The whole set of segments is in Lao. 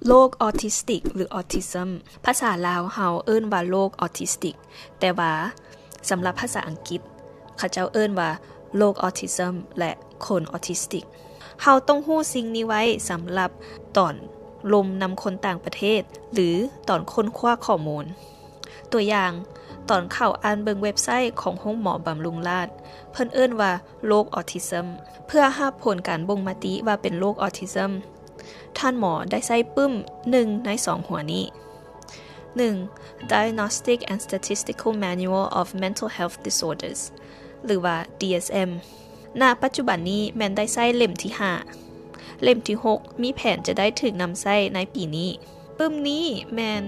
ໂລກອອທິສຕິກ ຫຼື autism ພາສາລາວເຮົາເອີ້ນວ່າໂລກອອທິສຕິກ, ແຕ່ວ່າສຳລັບພາສາອັງກິດ ເຂົາເຈົ້າເອີ້ນວ່າໂລກອອທິຊມ ແລະ ຄົນອອທິສຕິກ. ເຮົາຕ້ອງຮູ້ສິ່ງນີ້ໄວ້ສຳລັບຕອນລົມນຳຄົນຕ່າງປະເທດ ຫຼື ຕອນຄົ້ນຄວ້າຂໍ້ມູນ. ຕົວຢ່າງ, ຕອນເຂົ້າອ່ານເບິ່ງເວັບໄຊຂອງໂຮງໝໍບຳລຸງລາດ, ເພິ່ນເອີ້ນວ່າໂລກອອທິຊມ. ເພື່ອຮັບຜົນການບົ່ງມະຕິວ່າເປັນໂລກອອທິຊມ, ທ່ານໝໍໄດ້ໃຊ້ປຶ້ມໜຶ່ງໃນສອງຫົວນີ້. ໜຶ່ງ Diagnostic and Statistical Manual of Mental Health Disorders ຫຼືວ່າ ດີເອສເອັມ. ນະປັດຈຸບັນນີ້ແມ່ນໄດ້ໃຊ້ເຫຼັ້ມທີຫ້າ. ເຫຼັ້ມທີຫົກ ມີແຜນຈະໄດ້ຖືກນຳໃຊ້ໃນປີນີ້. ປຶ້ມນີ້ແມ່ນ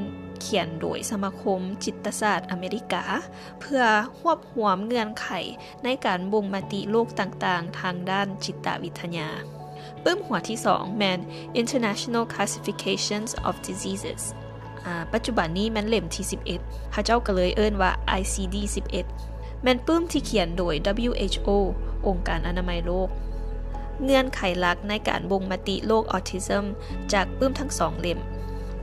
ຂຽນໂດຍສະມາຄົມຈິດຕະສາດອາເມລິກາ ເພື່ອຮວບຮວມເງື່ອນໄຂໃນການບົ່ງມະຕິໂລກຕ່າງໆທາງດ້ານຈິດຕະວິທະຍາ. ປຶ້ມຫົວທີສອງແມ່ນ International Classifications of Diseases ອາ ປັດຈຸບັນນີ້ແມ່ນເຫຼັ້ມທີສິບເອັດ ເຂົາເຈົ້າກໍເລີຍເອີ້ນວ່າ ໄອຊີດີ ສິບເອັດ ແມ່ນປຶ້ມທີ່ຂຽນໂດຍ WHO ອົງການອະນາໄມໂລກ. ເງື່ອນໄຂຫຼັກໃນການບົ່ງມະຕິໂລກອອທິຊມຈາກປຶ້ມທັງສອງເຫຼັ້ມ,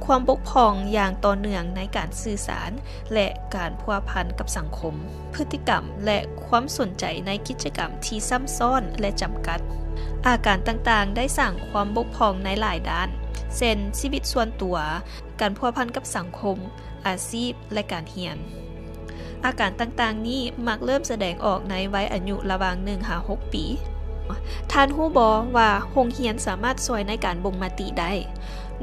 ຄວາມບົກຜ່ອງຢ່າງຕໍ່ເນື່ອງໃນການສື່ສານ ແລະ ການພົວພັນກັບສັງຄົມ, ພຶດຕິກຳ ແລະ ຄວາມສົນໃຈໃນກິດຈະກຳທີ່ຊ້ຳຊ້ອນ ແລະ ຈຳກັດ. ອາການຕ່າງໆໄດ້ສ້າງຄວາມບົກຜ່ອງໃນຫຼາຍດ້ານ, ເຊັ່ນ ຊີວິດສ່ວນຕົວ, ການພົວພັນກັບສັງຄົມ, ອາຊີບ ແລະ ການຮຽນ. ອາການຕ່າງໆນີ້ມັກເລີ່ມສະແດງອອກໃນໄວອາຍຸລະຫວ່າງໜຶ່ງຫາຫົກປີ. ທ່ານຮູ້ບໍ່ວ່າໂຮງຮຽນສາມາດຊ່ວຍໃນການບົ່ງມະຕິໄດ້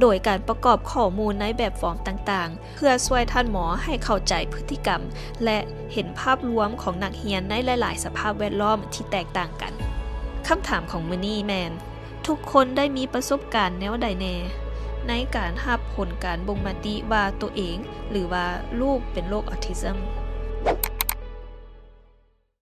ໂດຍການປະກອບຂໍ້ມູນໃນແບບຟອມຕ່າງໆ ເພື່ອຊ່ວຍທ່ານໝໍໃຫ້ເຂົ້າໃຈພຶດຕິກຳ ແລະ ເຫັນພາບລວມຂອງນັກຮຽນໃນຫຼາຍໆສະພາບແວດລ້ອມທີ່ແຕກຕ່າງກັນ. ຄຳຖາມຂອງມື້ນີ້ແມ່ນ, ທຸກຄົນໄດ້ມີປະສົບການແນວໃດແນ່ ໃນການຮັບຜົນການບົ່ງມະຕິວ່າໂຕເອງ ຫຼືວ່າລູກເປັນໂລກອອທິຊມ?